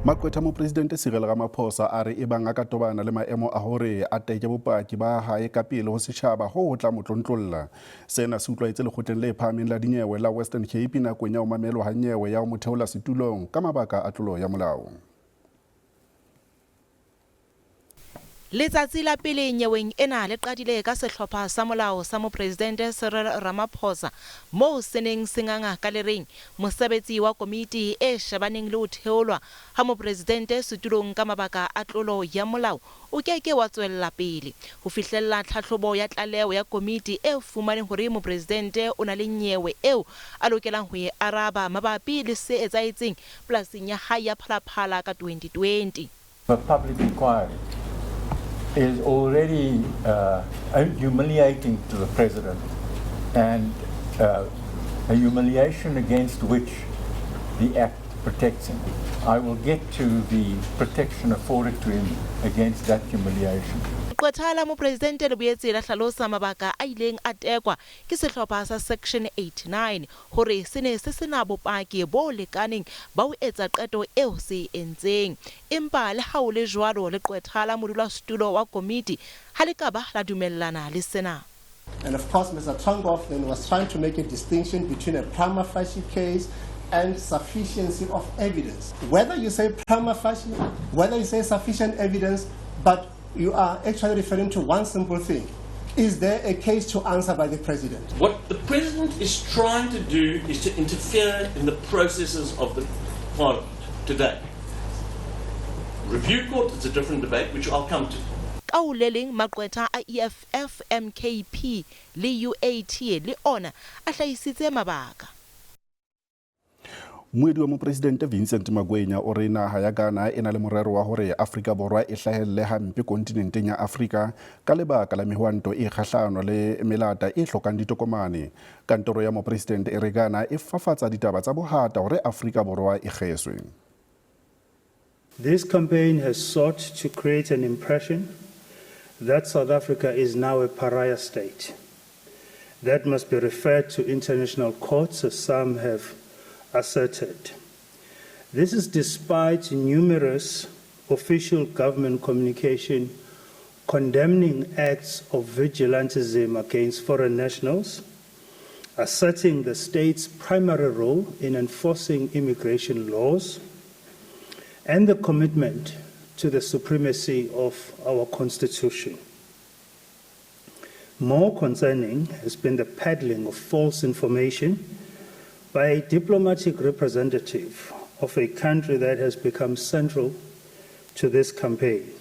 Maqwetha Mopresidente Cyril Ramaphosa a re ebang a ka tobana le maemo a hore a teke bopaki ba hae ka pele ho setjhaba ho ho tla mo tlontlolla. Sena se utlwahetse lekgotleng le phahameng la dinyewe la Western Cape nakong ya ho mamelwa ha nyewe ya ho mo theola setulong ka mabaka a tlolo ya molao. Letsatsi la pele nyeweng ena le qadile ka sehlopha sa molao sa Mopresidente Cyril Ramaphosa moo se neng se nganga ka le reng mosebetsi wa komiti e shebaneng le ho theolwa ha Mopresidente setulong ka mabaka a tlolo ya molao o ke ke wa tswella pele ho fihlella tlhahlobo ya tlaleho ya komiti e fumaneng hore Mopresidente o na le nyewe eo a lokelang ho e araba mabapi le se etsahetseng polasing ya hae ya Phalaphala ka 2020. The public inquiry is already humiliating to the president and a humiliation against which the Act protects him. I will get to the protection afforded to him against that humiliation. Leqwetha la Mopresidente le boetse la hlalosa mabaka a ileng a tekwa ke sehlopha sa Section 89 hore se ne se se na bopaki bo lekaneng ba ho etsa qeto eo se e entseng. Empa le ha ho le jwalo leqwetha la modulasetulo wa komiti ha le ka ba la dumellana le sena. And of course, Mr. Trunkoff then was trying to make a distinction between a prima facie case and sufficiency of evidence. Whether you say prima facie, whether you say sufficient evidence, but you are actually referring to one simple thing. Is there a case to answer by the president? What the president is trying to do is to interfere in the processes of the parliament today. Review court is a different debate, which I'll come to. Ka ho le leng, maqwetha a EFF, MKP le UAT le ona a hlahisitse mabaka. Moedi wa Mopresidente Vincent Magwenya o re naha ya Ghana e na le morero wa hore Afrika Borwa e hlahelle hampe kontinenteng ya Afrika ka lebaka la mehwanto e kgahlano le melata e hlokang ditokomane. Kantoro ya Mopresidente e re Ghana e fafatsa ditaba tsa bohata hore Afrika Borwa e kgeswe. This campaign has sought to create an impression that South Africa is now a pariah state that must be referred to international courts, as some have asserted. This is despite numerous official government communication condemning acts of vigilantism against foreign nationals, asserting the state's primary role in enforcing immigration laws, and the commitment to the supremacy of our Constitution. More concerning has been the peddling of false information by a diplomatic representative of a country that has become central to this campaign.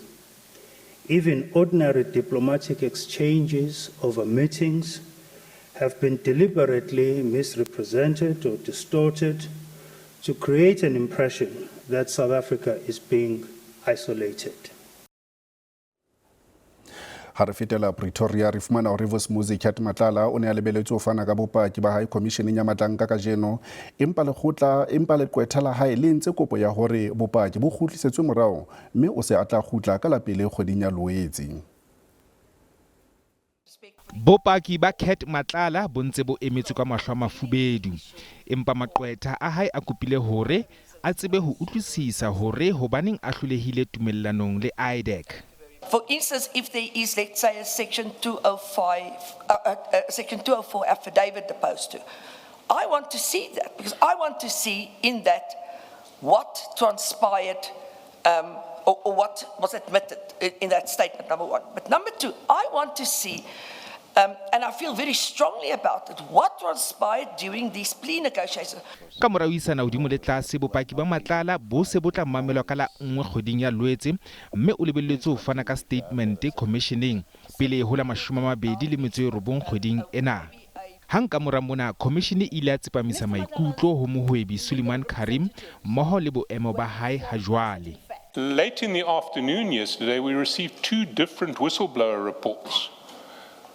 Even ordinary diplomatic exchanges over meetings have been deliberately misrepresented or distorted to create an impression that South Africa is being isolated. Ha re fetela Pretoria, re fumana hore Vusimuzi Cat Matlala o ne a lebeletswe ho fana ka bopaki ba hae khomisheneng ya matlanka kajeno, empa lekgotla empa leqwetha la hae le entse kopo ya hore bopaki bo kgutlisetswe morao mme o se a tla kgutla ka la pele kgweding ya Loetse. Bopaki ba Cat Matlala bo ntse bo emetswe ka mahlo a mafubedu, empa maqwetha a hae a kopile hore a tsebe ho utlwisisa hore hobaneng a hlolehile tumellanong le IDAC. For instance, if there is, let's say, a Section 205, Section 204 affidavit deposed to, I want to see that because I want to see in that what transpired or what was admitted in that statement, number one. But number two, I want to see, and I feel very strongly about it, what transpired during these plea negotiations. Ka mora ho isana hodimo le tlase, bopaki ba Matlala bo se bo tla mamelwa ka la 1 kgweding ya Loetse mme o lebelletswe ho fana ka statemente khomisheneng pele ho la 29 kgweding ena. Hang ka mora mona, khomishene e ile ya tsepamisa maikutlo ho mohwebi Suliman Carrim mmoho le boemo ba hae ha jwale. Late in the afternoon yesterday, we received two different whistleblower reports,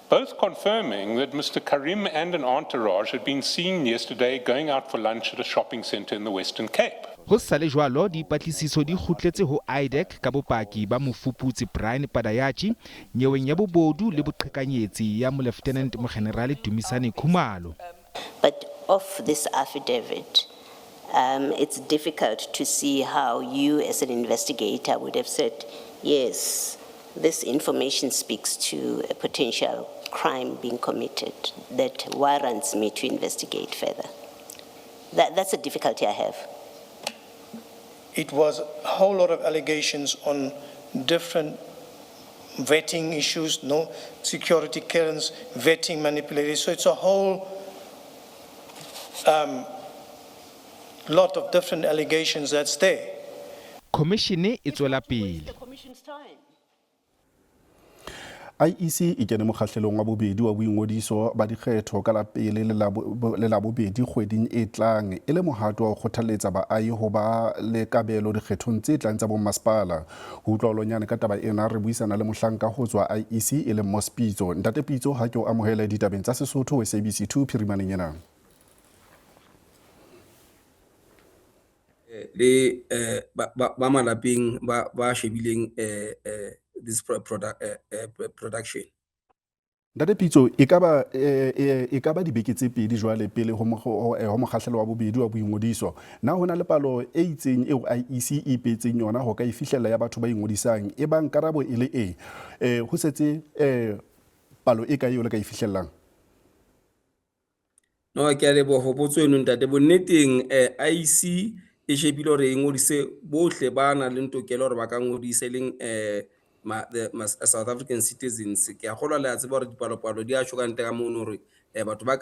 both confirming that Mr. Carrim and an entourage had been seen yesterday going out for lunch at a shopping center in the Western Cape. Ho sa le jwalo, dipatlisiso di kgutletse ho IDAC ka bopaki ba mofuputsi Brian Padayachee nyeweng ya bobodu le boqhekanyetsi ya Moleftenente Mokgenerale Dumisani Khumalo. But of this affidavit, It's difficult to see how you as an investigator would have said, yes, this information speaks to a potential crime being committed that warrants me to investigate further. That's a difficulty I have. It was a whole lot of allegations on different vetting issues, no security clearance, vetting manipulated. So it's a whole lot of different allegations that's there. Commission e tswela pele. IEC e kene mokgahlelong wa bobedi wa boingodiso ba dikgetho ka la pele le la bobedi kgweding e tlang e le mohato wa ho kgothalletsa baahi ho ba le kabelo dikgethong tse tlang tsa bommasepala. Ho utlwa holonyane ka taba ena re buisana le mohlanka ho tswa IEC e leng Moss Pitso. Ntate Pitso, ha ke o amohele ditabeng tsa Sesotho ho SABC 2 phirimaneng ena. Le ba malapeng ba shebileng this production. Ntate Pitso, e ka ba dibeke tse pedi jwale pele ho mokgahlelo wa bobedi wa boingodiso. Na hona le palo e itseng eo IEC e ipetseng yona ho ka e fihlella ya batho ba ingodisang? E bang karabo e le e, ho setse palo e kae eo le ka e fihlellang? No, ke a leboha potso eno ntate. Bonneteng IEC e shebile hore e ngodise bohle ba nang le tokelo hore ba ka ngodisa, e leng South African citizens. Ke a kgolwa le a tseba hore dipalopalo di a tjho ka ntle ka mono hore batho ba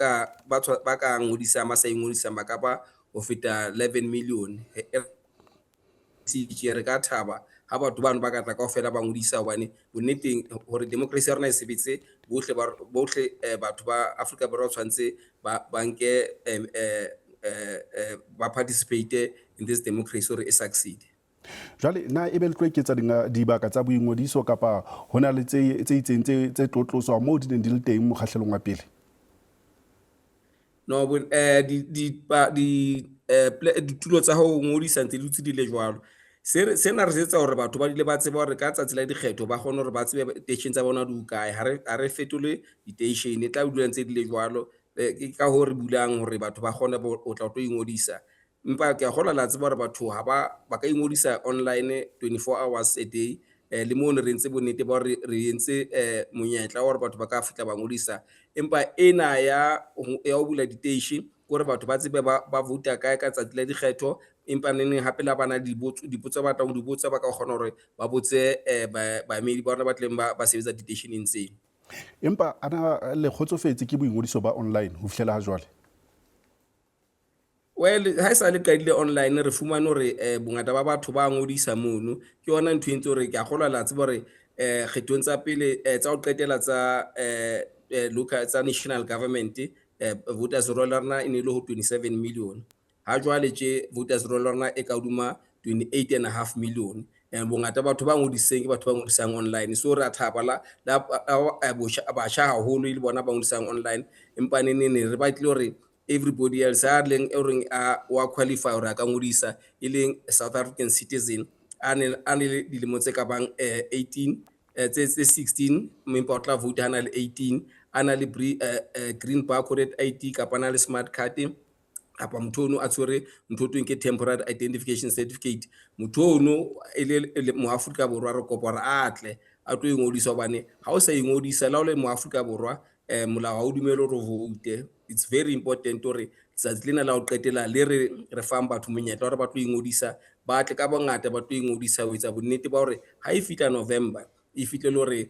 ka ngodisang ba sa ingodisang ba ka ba ho feta 11 million. Re ka thaba ha batho bano ba ka tla kaofela ba ngodisa, hobane bonneteng hore democracy ya rona e sebetse, bohle batho ba Afrika Borwa tshwanetse ba nke ba participate in this democracy hore e succeed. Jwale na ebe le tlo eketsa dibaka tsa boingodiso kapa hona le tse itseng tse tlo tloswa moo di neng di le teng mokgahlelong wa pele? No, ditulo tsa ho ngodisa ntse di dutse di le jwalo. Sena re se etsa hore batho ba dule ba tseba hore ka tsatsi la dikgetho ba kgone hore ba tsebe station tsa bona di hokae. Ha re fetole di-station, e tla dula ntse di le jwalo. Ke ka hoo re bulang hore batho ba kgone ho tla tlo ingodisa. Empa ke a kgolwa le a tseba hore batho ha ba ka ingodisa online 24 hours a day. Le mono re entse bonnete ba hore re entse monyetla wa hore batho ba ka fihla ba ngodisa. Empa ena ya ho bula di-station ke hore batho ba tsebe ba vouta kae ka tsatsi la dikgetho. Empa neneng hape le ha ba na le dipotso ba batlang ho di botsa, ba ka kgona hore ba botse baemedi ba rona ba tleng ba sebetsa di-stationeng tseo. Empa ana le kgotsofetse ke boingodiso ba online ho fihlela ha jwale? Well, ha e sa le qadile online re fumane hore bongata ba batho ba ngodisa mono. Ke yona ntho e entse hore ke a kgolwa le a tseba hore kgethong tsa pele tsa ho qetela tsa local tsa national government, voters roll ya rona e ne le ho 27 million. Ha jwale tje voters roll ya rona e ka hodima 28.5 million. Bongata batho ba ngodisitseng ke batho ba ngodisang online. So re a thaba la batjha haholo e le bona ba ngodisang online. Empa neneng re batlile hore everybody else a leng e reng a wa qualify hore a ka ngodisa, e leng South African citizen a ne le dilemo tse ka bang 18 tse 16, empa o tla vote ha na le 18, a na le green barcoded ID kapa a na le smart card, kapa motho ono a tshwere ntho e thweng ke temporary identification certificate. Motho ono e le mo Afrika Borwa, re kopa hore a tle a tlo ingodisa, hobane ha o sa ingodisa le ha o le mo Afrika Borwa, molao ha o dumele hore o vote. It's very important hore letsatsi lena la ho qetela le re fang batho monyetla hore ba tlo ingodisa, ba tle ka bongata ba tlo ingodisa ho etsa bonnete ba hore ha e fihla November e fihle le hore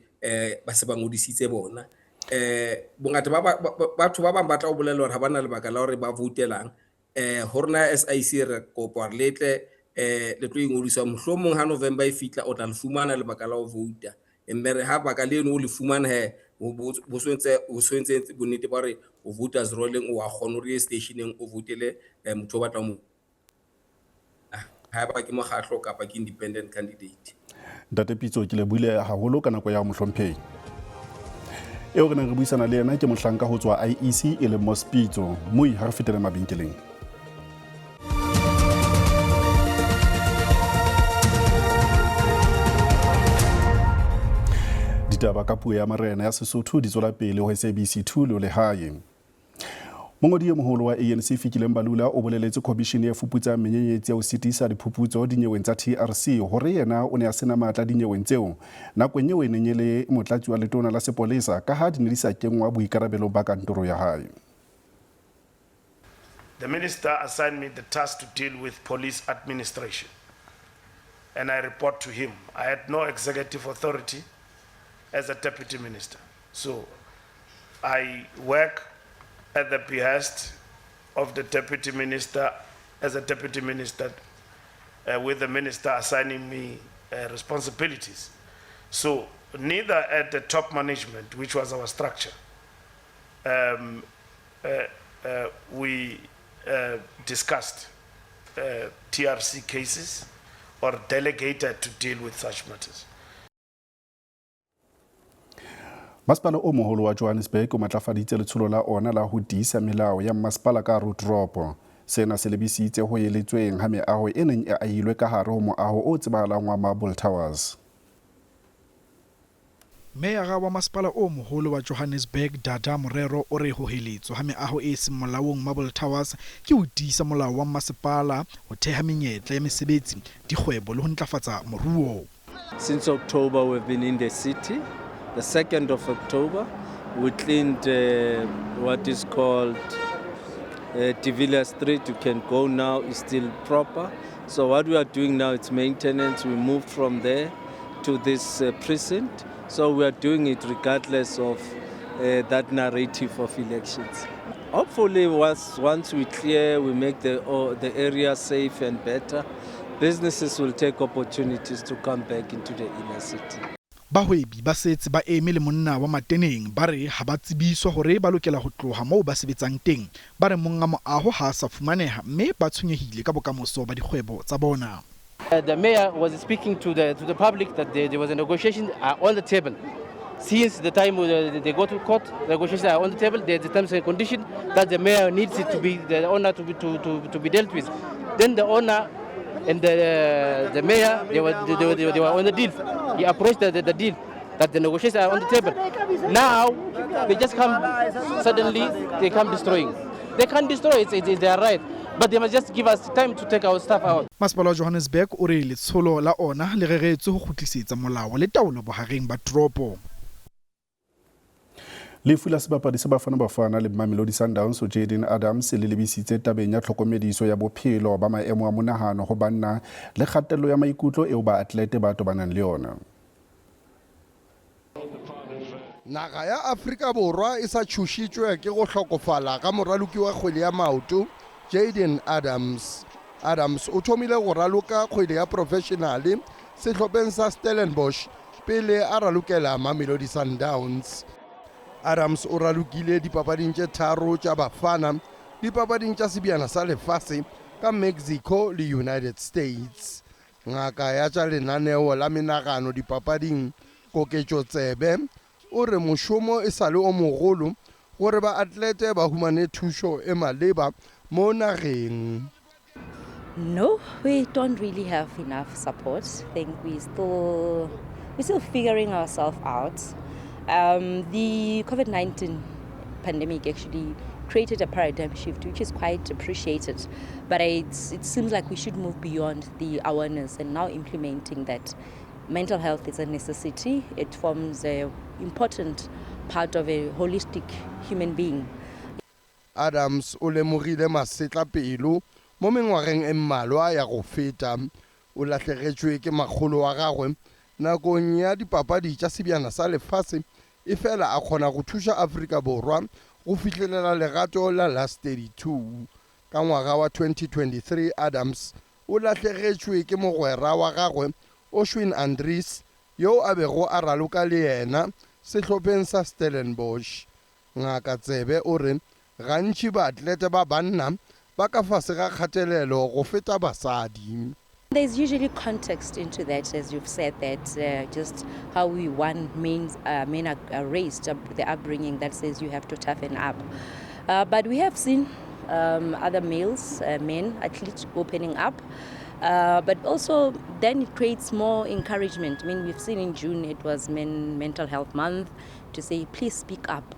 ba se ba ngodisitse bona. Bongata ba batho ba bang ba tla o bolella hore ha bana lebaka la hore ba voutelang. Ho rona SIC re kopa hore le tle le tlo ingodisa, mohlomong ha November e fihla o tla le fumana lebaka la ho vouta. Mme re ha baka leno o le fumana he bo sontse bonnete ba hore o voters roll-eng, o wa kgona hore ye stationeng o voutele motho o batlang ho haeba ke mokgatlo kapa ke independent candidate. Ntate Pitso, ke lebohile haholo ka nako ya mohlomphehi. Eo re neng re buisana le yena ke mohlanka ho tswa IEC e leng Moss Pitso. Moi, ha re fetele mabenkeleng. Ditaba ka puo ya marena ya Sesotho di tswela pele ho SABC 2 le lehae. Mongodi e moholo wa ANC Fikile Mbalula o boleletse khomishene e fuputsang menyenyetsi ya ho sitisa diphuputso dinyeweng tsa TRC hore yena o ne a sena matla dinyeweng tseo nakong eo e neng e le motlatsi wa letona la sepolesa ka ha di ne di sa kenngwa boikarabelong ba kantoro ya hae. The minister assigned me the task to deal with police administration, and I report to him. I had no executive authority as a deputy minister. So I work at the behest of the deputy minister as a deputy minister with the minister assigning me responsibilities. So neither at the top management, which was our structure, we discussed TRC cases or delegated to deal with such matters. Masepala o moholo wa Johannesburg o matlafaditse letsholo la ona la ho tiisa melao ya masepala ka hare ho toropo. Sena se lebisitse ho eletsweng ha meaho e neng e ahilwe ka hare ho moaho o tsebahalang wa Marble Towers. Meyara wa masepala o moholo wa Johannesburg Dada Morero o re ho heletswa ha meaho e seng molaong Marble Towers ke ho tiisa molao wa masepala, ho theha menyetla ya mesebetsi, dikgwebo le ho ntlafatsa moruo. Since October we've been in the city. The 2nd of October we cleaned what is called De Villiers Street. You can go now, it's still proper. So what we are doing now, it's maintenance. We moved from there to this precinct. So we are doing it regardless of that narrative of elections. Hopefully once we clear, we make the area safe and better, businesses will take opportunities to come back into the inner city. Bahwebi ba setse ba eme le monna wa mateneng ba re ha ba tsebiswa hore ba lokela ho tloha moo ba sebetsang teng. Ba re monga moaho ha a sa fumaneha mme ba tshwenyehile ka bokamoso ba dikgwebo tsa bona. The mayor was speaking to the public that there was a negotiation on the table. Since the time they go to court, negotiations are on the table. There's the terms and conditions that the mayor needs it to be the owner to be dealt with. Then the owner and the mayor, they were on the deal. He approached the deal that the negotiations are on the table. Now they just come suddenly. They come destroying. They can't destroy. It's their right. But they must just give us time to take our stuff out. Masepala wa Johannesburg o re letsholo la ona le reretswe ho kgutlisetsa molao le taolo bohareng ba toropo. Lefu la sebapadi sa Bafana Bafana le Mamelodi Sundowns Jayden Adams le lebisitse tabeng ya tlhokomediso ya bophelo ba maemo a monahano ho banna le kgatello ya maikutlo eo baatlete ba tobanang le yona. Naga ya Afrika Borwa e sa tšhošitšwe ke go hlokofala ga moraloki wa kgwele ya maoto Jayden Adams. Adams o thomile go raloka kgwele ya professionale sehlopheng sa Stellenbosch pele a ralokela Mamelodi Sundowns. Adams o ralokile dipapading tše 3 tša Bafana dipapading tša sebjana sa lefase ka Mexico le United States. Ngaka ya tša lenaneo la menagano dipapading Koketšo Tsebe o re mošomo e sa le o mogolo gore baatlete ba humane thušo e maleba mo nageng. No, we don't really have enough support. I think we're still figuring ourselves out. The COVID-19 pandemic actually created a paradigm shift, which is quite appreciated. But it seems like we should move beyond the awareness and now implementing that mental health is a necessity. It forms an important part of a holistic human being. Adams o lemogile masetlapelo mo mengwageng e mmalwa ya go feta. O lahlegetšwe ke makgolo wa gagwe nakong ya dipapadi tša sebjana sa lefase, e fela a kgona go thuša Afrika Borwa go fihlelela legato la last 32. Ka ngwaga wa 2023 Adams o lahlegetšwe ke mogwera wa gagwe Oshwin Andries yo a bego a raloka le yena sehlopheng sa Stellenbosch. Ngaka Tsebe o re gantši baatlete ba banna ba ka fase ga kgatelelo go feta basadi. There's usually context into that, as you've said, that just how we men are raised, the upbringing that says you have to toughen up. But we have seen other males, men, athletes opening up. But also then it creates more encouragement. I mean, we've seen in June it was Mental Health Month to say, please speak up.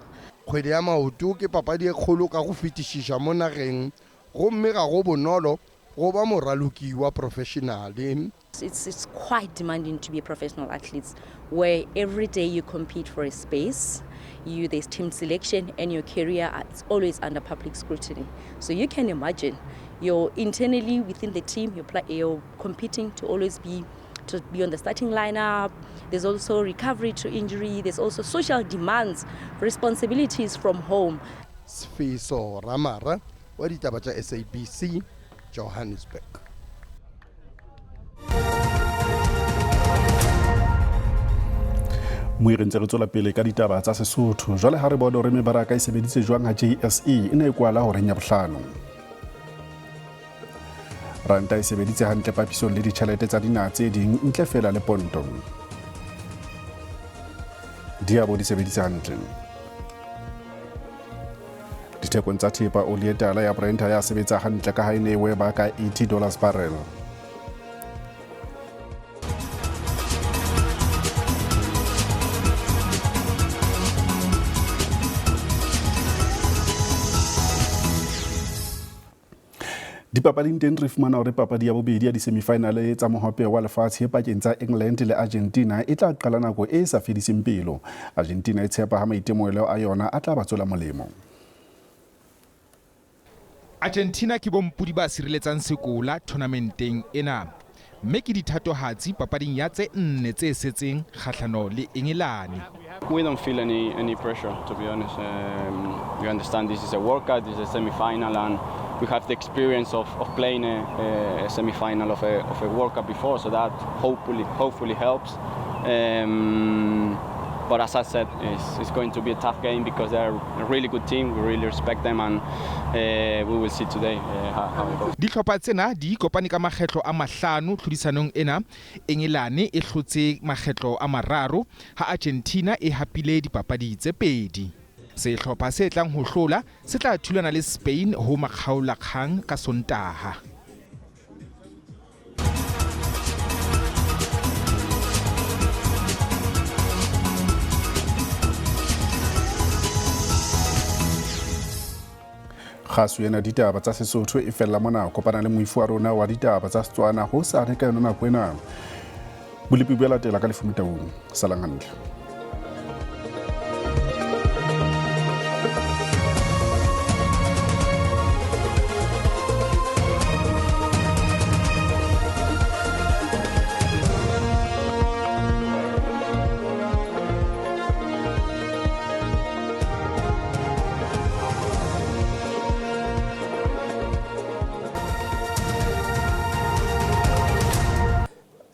Kgwele ya maoto ke papadi e kgolo ka go fetišiša mo nageng gomme ga go bonolo go ba moraloki wa professionale. It's quite demanding to be a professional athlete, where every day you compete for a space, there's team selection, and your career is always under public scrutiny. So you can imagine, you're internally within the team, you're competing to always be on the starting lineup. There's also recovery to injury. There's also social demands, responsibilities from home. Sfiso Ramara, wa ditaba tša SABC, Johannesburg. Moe re ntse re tswela pele ka ditaba tsa Sesotho. Jwale ha re bone hore mebaraka e sebeditse jwang ha JSE e ne e kwala horeng ya bohlano. Ranta e sebeditse hantle papisong le ditjhelete tsa dinaha tse ding ntle fela le ponto. Diabo di sebeditse hantle. Dithekong tsa thepa oli e tala ya Brent ya sebetsa hantle ka ha e ne e weba ka $80 barrel. Dipapading teng re fumana hore papadi ya bobedi ya di-semifinale tsa mohope wa lefatshe pakeng tsa England le Argentina e tla qala nako e sa fediseng pelo. Argentina e tshepa ha maitemohelo a yona a tla ba tswela molemo. Argentina ke bompodi ba sireletsang sekola tournamenteng ena, mme ke dithatohatsi papading ya tse nne tse setseng kgahlano le Engelane. We don't feel any pressure, to be honest. We understand this is a World Cup, this is a semi-final, and we have the experience of playing a semi-final of a World Cup before, so that hopefully helps. But as I said, it's going to be a tough game because they're a really good team. We really respect them, and we will see today how it goes. Dihlopha tsena di ikopane ka makgetlo a mahlano tlhodisanong ena. Engelane e hlotse makgetlo a mararo ha Argentina e hapile dipapadi tse pedi. Sehlopha se tlang ho hlola se tla thulana le Spain ho makgaolakgang ka Sontaha. Kgaso ena ditaba tsa Sesotho e fella mona. Kopana le moifi wa rona wa ditaba tsa Setswana ho sa re ka yona nako ena. Bolepi bo latela ka lefume taung. Salang hantle.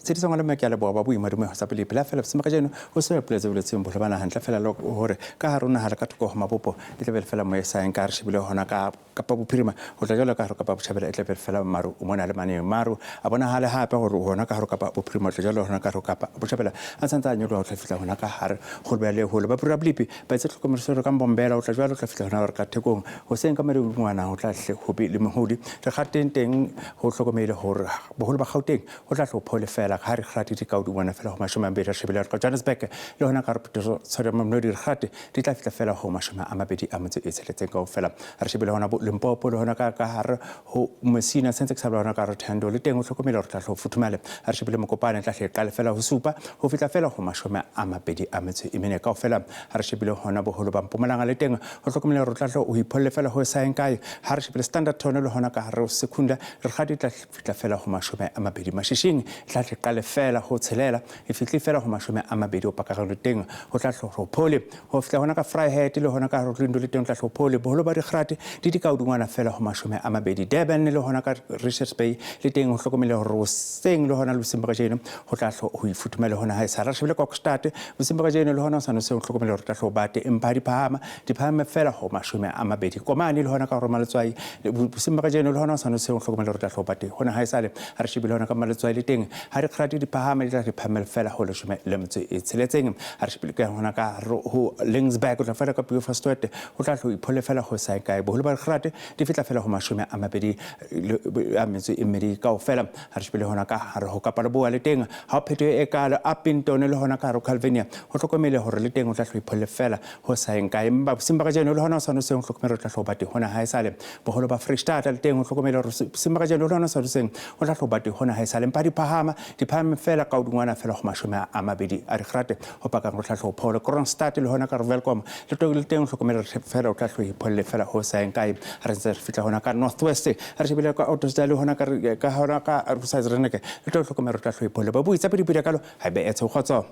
Tshedisong le mme ke a leboha ba boima dume sa pele pela fela se kajeno ho se poletse boletseng bohle bana hantle fela le hore ka ha rona ha re ka thoko ho mabopo e tla be fela moya sa nka re shebile hona ka Kapa Bophirima ho tla jwalo ka hare Kapa Botjhabela e tla be fela maru o mona le mane maru a bonahale hape hore hona ka hare Kapa Bophirima ho tla jwalo hona ka hare Kapa Botjhabela a santse a nyoloha ho tla fihla hona ka hare ho le hole ba Pura Blipi ba etse tlhokomediso ka Mbombela ho tla jwalo ho tla fihla hona hore ka Thekong hoseng ka madungwana ho tla hle ho be le mohodi re kgateng teng ho hlokomele hore boholo ba Gauteng ho tla hle ho phole fela ha re kgate di ka hodingwana fela ho 20 re shebile ka Johannesburg le hona ka re Pretoria Mamelodi re kgate di tla fihla fela ho 26 kaofela re shebile hona bo Limpopo le hona ka hare ho Messina sentse ke sa hona ka re Thando le teng ho hlokomela hore tla hle ho futhumale re shebile Mokopane tla hle qale fela ho supa ho fihla fela ho 24 kaofela re shebile hona boholo ba Mpumalanga le teng ho hlokomela hore tla hle ho ipholle fela ho saeng kae ha re shebile Standard Town le hona ka hare ho Secunda re kgate tla fihla fela ho 20 Mashishing tla hle qale fela ho tshelela e fihle fela ho 20 o pakagelo teng ho tla hle ho phole ho fihla hona ka Vryheid le hona ka Rotlindo le teng tla hle ho phole boholo ba dikgrate di di ka hodingwana fela ho 20 Durban le hona ka Richards Bay le teng ho hlokomele hore hoseng le hona le bosiung ba kajeno ho tla hle ho ifuthumele hona ha e sa re shebile Kokstad bosiung ba kajeno le hona ho sa no seng ho hlokomele hore tla hle ho bate empa di phahama fela ho 20 Komane le hona ka hore Maletswai bosiung ba kajeno le hona ho sa no seng ho hlokomele hore tla hle ho bate hona ha e sale re shebile hona ka Maletswai le teng ha di dikgerate di phahame di tla di phahamele fela ho 16. Ha re shebile ka hona ka ho Lingsburg o tla fela ka Beaufort ho tla hlo iphole fela ho sa kae. Boholo ba dikgerate di fihla fela ho 22 kaofela. Ha re shebile hona ka hare ho Kapa Leboa le teng ha ho phetoho e kaalo Upington le hona ka hare ho Calvinia ho hlokomele hore le teng o tla hlo iphole fela ho sa eng kae. Empa bosiung ba kajeno le hona ho sa noseng ho hlokomele o tla hlo ba teng hona ha esale. Boholo ba Freistata le teng ho hlokomele hore bosiung ba kajeno le hona ho sa noseng ho tla hlo ba teng hona ha esale. Empa di phahama di phahame fela ka hodingwana fela ho 20 a dikgerate ho pakang ho tla hlo phole. Kroonstad le hona ka re Welkom le teng le teng ho hlokomele hore fela o tla hlo ipholle fela ho sa eng kae. Ha re ntse re fihla hona ka North West re shebile ka Ottosdal le hona ka ka hona ka Rusatsreneke le teng ho hlokomele hore o tla hlo ipholle. Babui tsa pele pula kalo ha e be etsho kgotso.